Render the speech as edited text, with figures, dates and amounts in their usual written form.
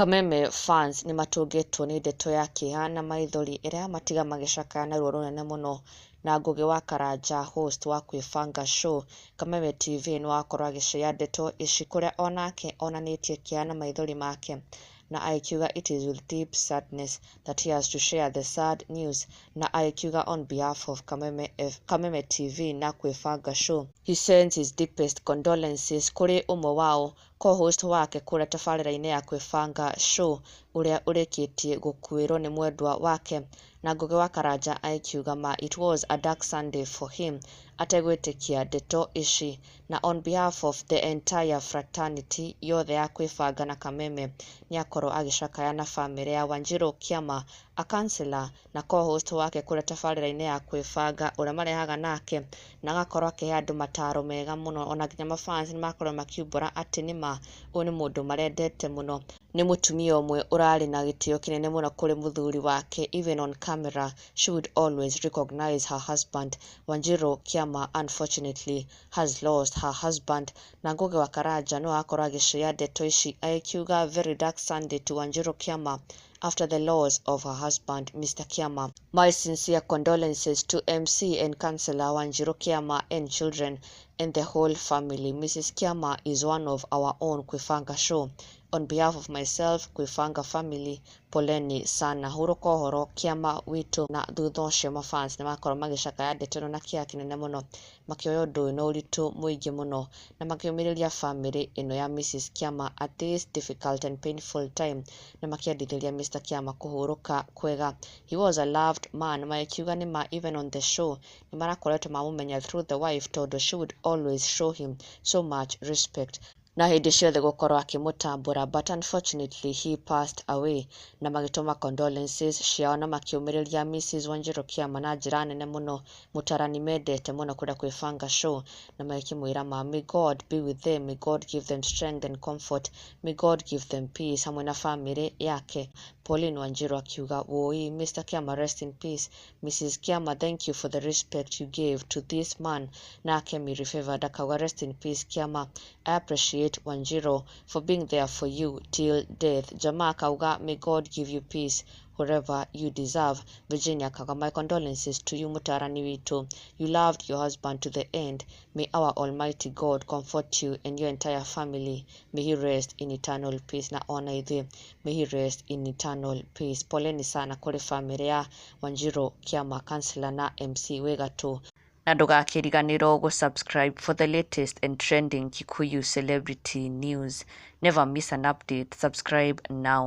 Kameme fans nĩmatũngĩtwo nĩ ndeto ya kĩeha na maithori ĩrĩa yamatiga magĩcakaya na ruo rũnene mũno. Na Ngũgĩ wa Karanja, host wa Kwĩbanga Show Kameme TV, nĩwakorwo agĩshare ndeto ici kũrĩa onake onanĩtie kĩeha na maithori make na agĩkiuga it is with deep sadness that he has to share the sad news, na agĩkiuga on behalf of Kameme, F, Kameme TV na Kwĩbanga Show, he sends his deepest condolences kũrĩ ũmwe wao co-host wake kũrĩa tabarĩra-inĩ ya Kwĩbanga Show ũrĩa ũrĩkĩtie gũkuĩrwo nĩ mwendwa wake. Na Ngũgĩ wa Karanja agĩkiuga ma it was a dark Sunday for him ategwĩtĩkia ndeto ici, na on behalf of the entire fraternity yothe ya Kwĩbanga na Kameme, nĩakorwo agĩcakaya na bamĩrĩ ya Wanjiru Kĩama, a counselor na co-host wake kũrĩa tabarĩra-inĩ ya Kwĩbanga ũrĩa marehaga nake na agakorwo akĩhe andũ mataro mega mũno. Ona nginya mafans nĩmakorwo makiumbũra atĩ nĩma ũyũ nĩ mũndũ marendete mũno, nĩ mũtumia ũmwe ũrarĩ na gĩtĩo kĩnene mũno kũrĩ mũthuri wake. Even on camera she would always recognize her husband. Wanjiru Kĩama unfortunately has lost her husband, na Ngũgĩ wa Karanja no akorwo agĩshare ndeto ici agĩkiuga, "Very dark Sunday to Wanjiru Kĩama after the loss of her husband, Mr. Kiama. My sincere condolences to MC and Councillor Wanjiru Kiama and children and the whole family. Mrs. Kiama is one of our own Kwĩbanga Show. On behalf of myself, Kwĩbanga family, poleni sana. Hurũka ũhoro Kĩama witũ." Na thutha ũcio mafans nĩmakorwo magĩcakaya ndeto ĩno na kĩeha kĩnene mũno, makĩoya ũndũ ũyũ na ũritũ mũingĩ mũno na makĩũmĩrĩria bamĩrĩ ĩno ya Mrs. Kiama at this difficult and painful time, na makĩendithĩria Mr. Kiama kũhurũka kwega. He was a loved man, magĩkiuga nĩma even on the show nĩmarakoretwo mamũmenya through the wife, tondũ she would always show him so much respect na hĩndĩ ciothe gũkorwo akĩmũtambũra, but unfortunately he passed away. Na magĩtũma condolences ciao na makĩũmĩrĩria Mrs. Wanjiru Kĩama na njĩra nene mũno, mũtarani mendete mũno kũrĩa Kwĩbanga Show, na magĩkĩmwĩra ma may God be with them, may God give them strength and comfort, may God give them peace hamwe na famĩlĩ yake. Pauline Wanjiru akiuga, "Woi, Mr. Kiama, rest in peace. Mrs. Kiama, thank you for the respect you gave to this man." Nake Mary Favored akauga, "Rest in peace, Kiama. I appreciate Wanjiru for being there for you till death." Jamaa akauga, "May God give you peace wherever you deserve." Virginia akauga, "My condolences to you, mũtarani witũ. You loved your husband to the end. May our almighty God comfort you and your entire family. May he rest in eternal peace." Na ona ithuĩ, may he rest in eternal peace. Poleni sana kũrĩ famĩlĩ ya Wanjiru Kĩama, councillor na MC wĩ gatũ, na ndũgakĩriganĩrwo gũ-subscribe for the latest and trending Kikuyu celebrity news. Never miss an update. Subscribe now.